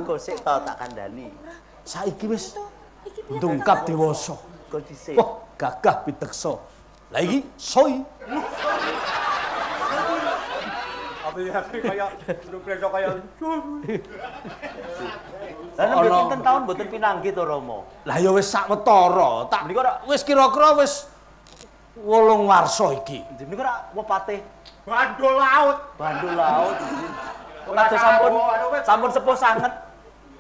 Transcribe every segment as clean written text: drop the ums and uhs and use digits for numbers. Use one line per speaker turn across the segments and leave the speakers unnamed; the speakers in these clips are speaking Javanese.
Engko sik to tak kandhani.
Saiki wis
Iki piye?
ndungkap dewasa.
Engko dhisik.
Wah, gagah pideksa. Lah iki soi.
Apa ya kaya preso kaya.
Lah nembe
Ana.
pinten taun mboten pinanggih to Rama?
Lah ya wis sawetara, tak
Menika ora
wis kira-kira wis 8 warsa iki.
menika ora wepatih
Bandul laut.
bandul laut. Kados sampun sampun sepuh sanget.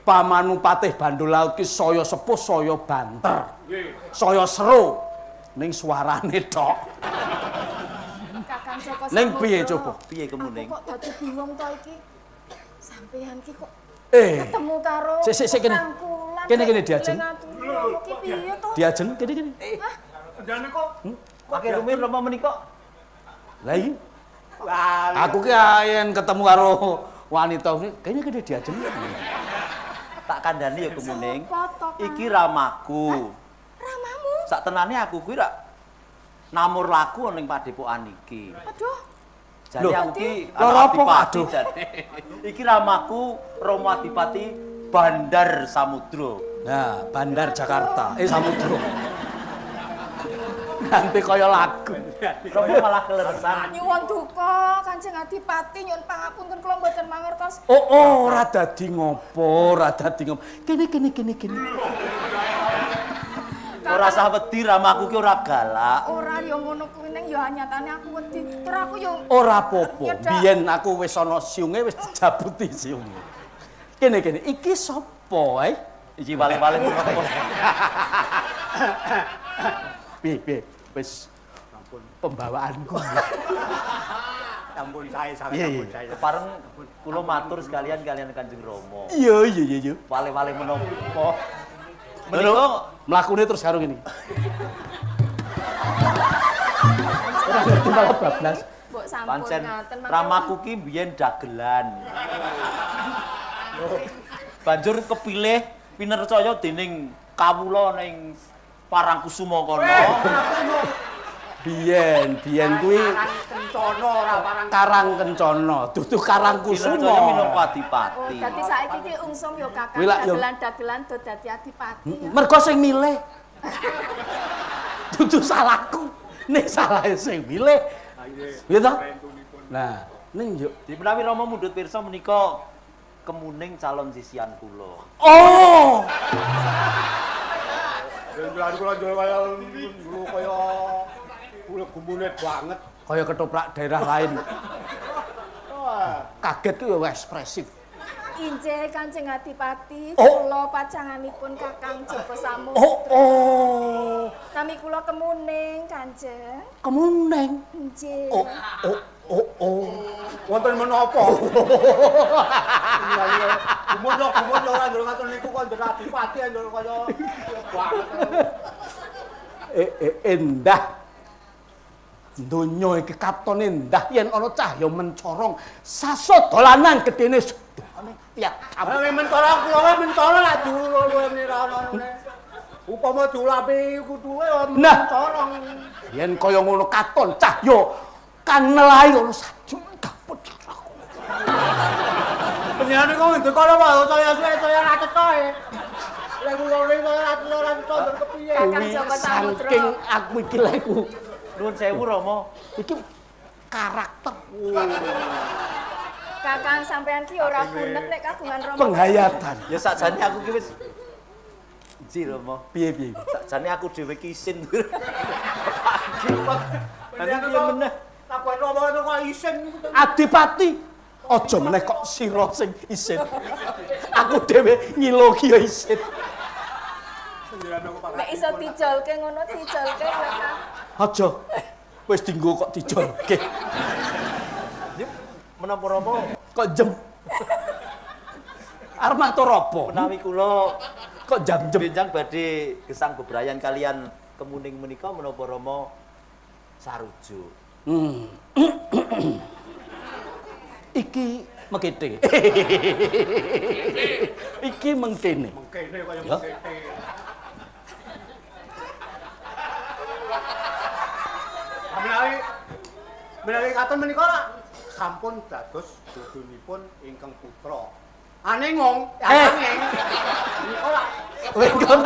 Pamanu Patih Bandul Laut ki saya sepuh, saya banter.
Nggih.
Saya seru. Ning suarane tok.
Kakang Joko
Ning piye
Samudra.
coba?
Piye kemuning?
Aku kok dadi bingung to iki. Sampeyan ki kok
Eh,
ketemu karo
Sik, sik, sik, kene.
rangkulan,
Kene, kene,
kek
diajeng.
ngaturi Romo ki piye to?
Diajeng kene kene.
Jane kok
Pakai rumiyin Rama menika.
Lah iki
wah.
aku ki yen ketemu karo wanita ki kayaknya kene diajeng.
Tak kandhani ya kemuning.
Sopo to, Kang?
Iki ramaku.
Ramamu?
Sak tenane aku kuwi rak namur laku ning padepokan iki.
Aduh,
Jane
Loh,
aku ki
lho,
anak
apa kok
adipati
aduh?
jane. Iki ramaku Rama Adipati Bandar Samudra.
Nah, Bandar Jakarta. Eh Samudra. Ganti kaya lagu.
Rama malah keleresan.
Nyuwun duka Kanjeng Adipati nyuwun pangapunten kula mboten mangertos.
Oh, oh, ora dadi ngopo, ora dadi ngopo. Kene kene kene kene.
Ora usah wedi ramaku ki ora galak.
Ora ya ngono kuwi ning ya nyatane aku wedi. Terus aku ya
Ora apa-apa.
Nyedak.
Biyen aku wis ana siunge wis dijabuti siunge. Kene kene iki sapa eh?
Iki paling-paling menapa?
Piye piye wis pembawaanku.
Sampun sae
Iya,
sanget
iya.
sampun sae.
Kepareng kula matur sekalian kalian Kanjeng Rama.
Iya iya iya iya.
Wale-wale menapa?
Menika
Menika
mlakune terus karo ngene. Ora ngerti malah bablas.
Mbok sampun
pancen
ngaten mangke
ramaku ki biyen dagelan. Banjur kepilih pinercaya dening kawula ning Parangkusuma kono.
Biyen, biyen kuwi
Kencana ora parang.
Karang Kencana, dudu Karang
Pinercaya
Kusuma.
minangka
Oh,
adipati.
dadi saiki ki ungsum ya Kakang
Kuwi lak yo-
dagelan-dagelan do dadi adipati. ya.
Mergo sing milih. Dudu salahku. Nek salahe sing milih. Iya toh? Nah, ning yo.
Di menawi Rama mundhut pirsa menika kemuning calon sisian kula.
Oh,
Jendelan kula njol kaya dulu kaya kula gumune banget.
kaya ketoprak daerah lain.
Wah,
Kaget ku ya ekspresif.
Injih Kanjeng Adipati,
Oh.
kula pacanganipun Kakang Joko Samudra.
Oh, oh.
Nami kula Kemuning, Kanjeng.
Kemuning.
Injih.
Oh, oh, oh, oh.
Wonten menapa? Gumun yo gumun yo ora njol ngaten niku kok njol adipati njol kaya banget.
Eh, eh, endah. Donya iki katone endah yen ana cahya mencorong sasada dolanan gedene sedane tiap
Ayo mencorong kula wae mencorong lak diulur ora ono. Upama diulapi kuduwe
Nah.
mencorong.
Yen kaya ngono katon cahya kanelai ana sajuk gaput.
Panjenengan niku ngendika napa saya suwe saya ra cetha e. Lek kula ning saya ra cetha ra cetha ndek kepiye.
Kakang Joko Samudra.
Saking aku iki lek ku
Nuwun sewu Rama.
iki karakter
Kakang sampean ki ora bunek nek kagungan Rama.
penghayatan.
Ya sakjane aku ki wis Nji Rama.
Piye piye?
Sakjane aku dhewe ki isin. Nanti piye meneh?
Takon Rama itu kok isin niku.
Adipati aja meneh kok sira sing isin. Aku dhewe ngilo ki ya isin.
Nek iso dijolke ngono dijolke lho Kang.
Aja. Wis dinggo kok dijolke.
Ya, menapa Rama
Kok jem. Arep matur apa?
menawi kula
Kok jam-jem.
benjang badhe gesang bebrayan kalian Kemuning menika menapa Rama sarujuk.
Iki mekete. Iki mengkene.
Mengkene kaya
Ya.
mengkene. Menawi menawi katon menika lak sampun dados jodhonipun ingkang putra. Ane ngong,
Eh.
ane. Nika lak
Kowe kon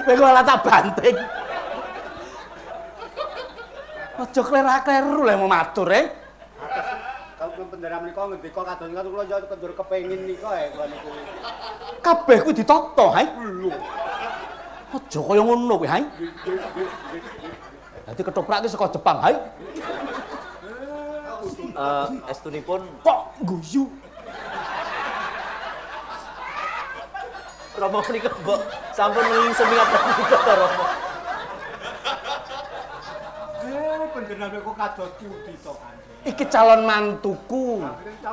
kowe kok malah tak banting. Aja kleru-kleru lek mau matur eh.
Kalau bendera menika ngendika kados niku kula yo kendur kepengin nika kula niku.
Kabeh kuwi ditata, hai.
Lho.
Aja kaya ngono kuwi, hai. Dadi ketoprak ki saka Jepang, hai.
Estunipun
Kok guyu?
Rama menika mbok sampun ngingsemi apa menika to Rama.
Bendera niku kados pundi to, Kanjeng?
Iki calon mantuku.
Akhirnya